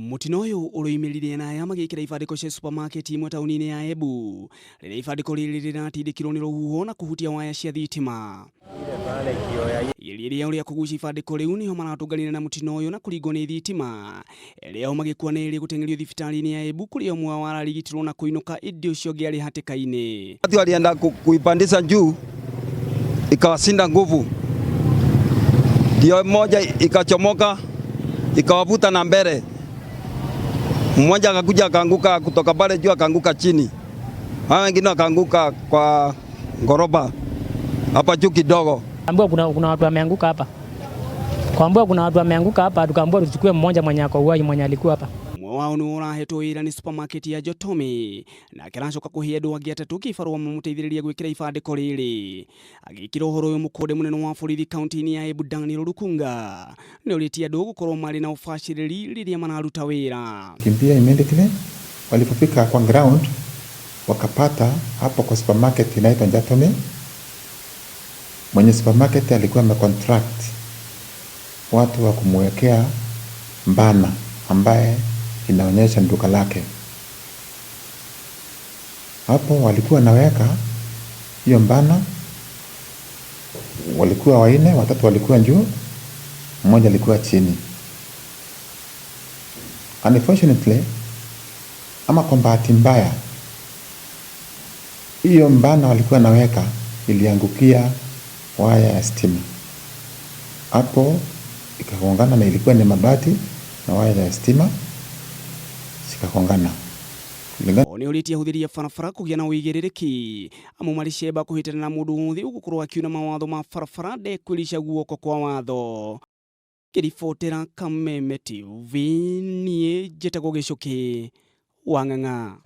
Mũtino ũyũ ũroimĩrire na aya magĩkĩra ibandĩko cia supermarket imwe taũni-inĩ ya Embu rĩrĩa ibandĩko rĩrĩ rĩratindĩkirwo nĩ rũhuho na kũhutia waya cia thitima. Igeria rĩao rĩa kũgucia ibandĩko rĩu nĩho maratũnganire na mũtino ũyũ na kũringwo nĩ thitima. Erĩ ao magĩkua na erĩ gũteng'erio thibitarĩ-inĩ ya Embu kũrĩa ũmwe wao ararigitirwo na kũinũka ĩndĩ ũcio ũngĩ arĩ hatĩka-inĩ. Watu walienda kuipandisha juu ikawashinda nguvu, ndio moja ikachomoka ikawavuta na mbele, mmoja akakuja akaanguka kutoka pale juu akaanguka chini, hao wengine wakaanguka kwa ngoroba hapa juu kidogo. Ambiwa kuna watu wameanguka hapa. Kuambiwa kuna watu wameanguka hapa, tukaambiwa tuchukue mmoja mwenye ako uhai mwenye alikuwa hapa. Ũmwe wao nĩ ũrahetwo wĩra nĩ supermarket ya Jotomi na aracoka kũhe andũ angĩ atatũ kĩbarũa mamũteithĩrĩrie gwĩkĩra ibandĩko rĩrĩ. Agĩkĩra ũhoro ũyũ mũkonde mũnene wa borithi kaunti-inĩ ya Embu Daniel Rukunga nĩ ũrĩtie andũ gũkorwo marĩ na ũbacĩrĩri rĩrĩa mararuta wĩra. Kimbia immediately. Walipofika kwa ground wakapata hapo kwa supermarket inaitwa Njatome. Mwenye supermarket alikuwa amecontract watu wa kumwekea banner ambaye inaonyesha duka lake. Hapo walikuwa naweka hiyo banner, walikuwa wanne, watatu walikuwa juu, mmoja alikuwa chini. Unfortunately, ama kwa bahati mbaya, hiyo banner walikuwa naweka iliangukia waya ya stima. Hapo ikagongana na ilikuwa ni mabati na waya ya stima zikagongana. Kulingana Nĩ ũrĩtie ahũthĩri a barabara kũgĩa na ũigĩrĩrĩki amu marĩ cemba kũhĩtana na mũndũ wothe ũgũkorwo akiuna mawatho ma barabara ndekwĩrica guoko kwa watho. Ngĩribotera Kameme TV niĩ njĩtagwo Gĩcũkĩ wa Ng'ang'a.